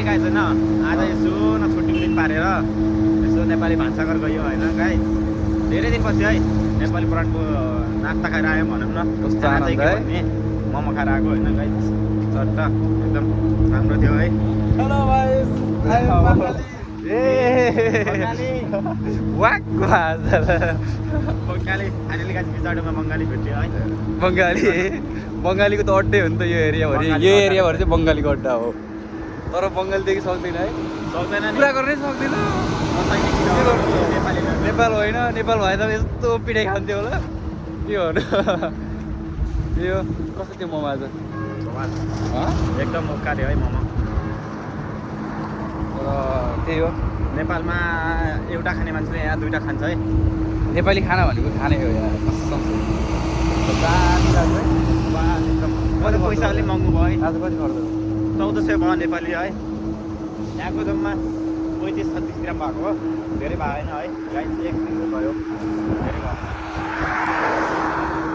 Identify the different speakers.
Speaker 1: Guys होइन आज यसो न छुट्टीको दिन पारेर यसो नेपाली भान्साघर गयो होइन गाइज धेरै दिनपछि है नेपाली ब्रान्डको नास्ता खाएर आयौँ भनौँ न।
Speaker 2: कस्तो आनन्द है।
Speaker 1: मोमो खाएर आएको होइन गाइज चट्ट एकदम राम्रो थियो है।
Speaker 2: हेलो गाइस वाक
Speaker 1: बङ्गाली फाइनली गाइज पछाडिमा बङ्गाली भेट्यो है।
Speaker 2: बङ्गालीको त अड्डै हो नि त यो एरियाभरि। यो एरियाभरि चाहिँ बङ्गालीको अड्डा हो। तर बङ्गालीदेखि सक्दैन है,
Speaker 1: सक्दैन नि
Speaker 2: पुरा गर्नै सक्दैन।
Speaker 1: नेपाली
Speaker 2: नेपाल होइन, नेपाल भए त यस्तो पिठाइ खान्थ्यो होला के भन्नु। यो कस्तो थियो मोमो आज?
Speaker 1: एकदम मौका थियो है मोमो।
Speaker 2: तर त्यही हो,
Speaker 1: नेपालमा एउटा खाने मान्छेले यहाँ दुईवटा खान्छ है।
Speaker 2: नेपाली खाना भनेको खानै हो यार, कसम से।
Speaker 1: कति पैसा अलिक महँगो भयो है।
Speaker 2: आज कति खर्च?
Speaker 1: 1400 भयो नेपाली है। यहाँको जम्मा 35-36 ग्राम भएको हो, धेरै भएन है। गाइस 1 किलो भयो।